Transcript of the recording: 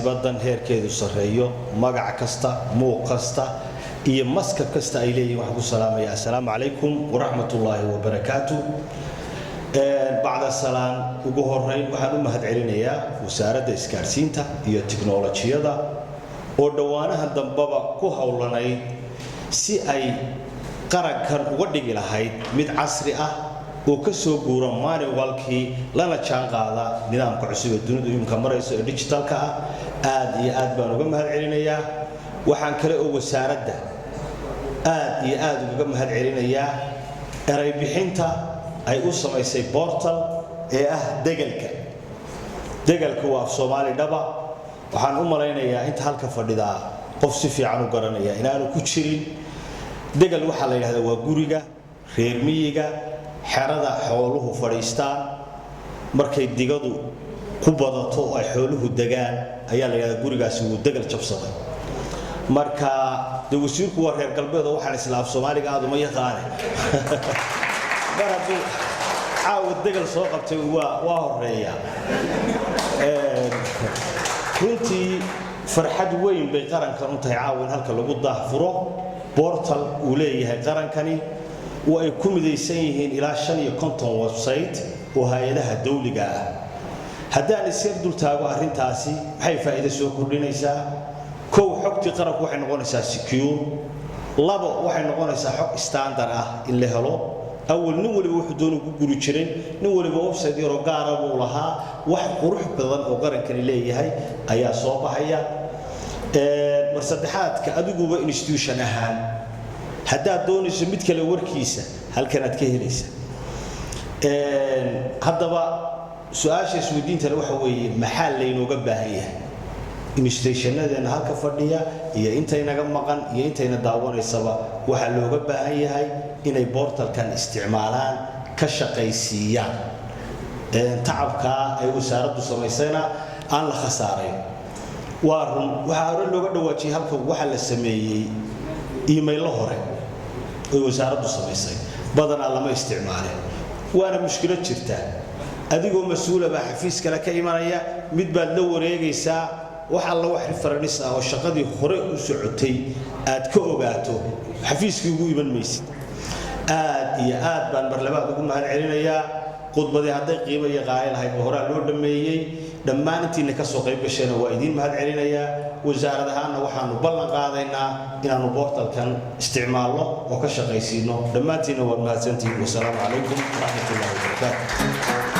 Munaasibadan heerkeedu sarreeyo, magac kasta, muuq kasta iyo maskab kasta ay leeyihin, waxaan ku salaamaya: assalaamu calaykum waraxmatullaahi wabarakaatu. Bacda salaan, ugu horeyn waxaan u mahad celinayaa Wasaaradda Isgaadhsiinta iyo Tiknolojiyada oo dhowaanaha dambaba ku howlanayd si ay qarankan uga dhigi lahayd mid casri ah oo ka soo guura manualkii, lana jaan qaada nidaamka cusub ee dunidu iminka marayso ee digitalka ah. Aad iyo aad baan uga mahad celinayaa. Waxaan kale oo wasaaradda aad iyo aad ugaga mahad celinayaa eray bixinta ay u samaysay portal ee ah degelka. Degelka waa af Soomaali dhaba. Waxaan u malaynayaa inta halka fadhidaa qof si fiican u garanaya inaanu ku jirin. Degel waxaa la yidhahdaa waa guriga reer miyiga, xerada xooluhu fadhiistaan markay digadu ku badato oo ay xooluhu degaan ayaa la yidhahdaa gurigaasi wuu degel jabsaday. Marka dee wasiirku waa reer galbeed oo waxaan isla af Soomaaliga aad uma yaqaane, mar hadduu caawa degel soo qabtay, waa horeeya. Runtii farxad weyn bay qarankan u tahay caawa in halka lagu daahfuro portal uu leeyahay qarankani oo ay ku midaysan yihiin ilaa 55 website oo hay-adaha dawliga ah. Haddaan isyar dul taago arrintaasi, maxay faa'iido soo kordhinaysaa? Kow, xogtii qaranku waxay noqonaysaa secure. Labo, waxay noqonaysaa xog standard ah in la helo. Awal nin waliba wuxuu doonu ku guri jiray, nin waliba website yaroo gaara buu lahaa. Wax qurux badan oo qarankani leeyahay ayaa soo baxaya. Mar saddexaadka, adiguba institution ahaan haddaad doonayso mid kale warkiisa, halkanaad ka helaysa. Haddaba su-aasha isweydiintale waxa weeye: maxaa laynooga baahan yahay, institutionadeena halka fadhiya iyo intaynaga maqan iyo intayna daawanaysaba? Waxaa looga baahan yahay inay portalkan isticmaalaan, ka shaqaysiiyaan, tacabkaa ay wasaaraddu samaysayna aan la khasaarayn. Waa run, waxaa hore looga dhawaajiyay halka waxaa la sameeyey emailo hore oy wasaaraddu samaysay, badanaa lama isticmaalin, waana mushkilad jirta. Adigoo mas-uula baa xafiis kale ka imanaya, mid baad la wareegaysaa. Wax alla wax reference ah oo shaqadii hore u socotay aad ka ogaato, xafiiskii ugu iman maysid. Aad iyo aad baan mar labaad ugu mahad celinayaa. Khudbadii hadday qiimo iyo qaali lahayd oo horaa loo dhammeeyey, dhammaan intiina ka soo qayb gashayna waa idiin mahad celinayaa. Wasaarad ahaanna waxaanu ballan qaadaynaa inaannu portalkan isticmaalno oo ka shaqaysiino. Dhammaantiinna waad mahadsantihiin. Wasalaamu calaykum waraxmatullahi wabarakaatu.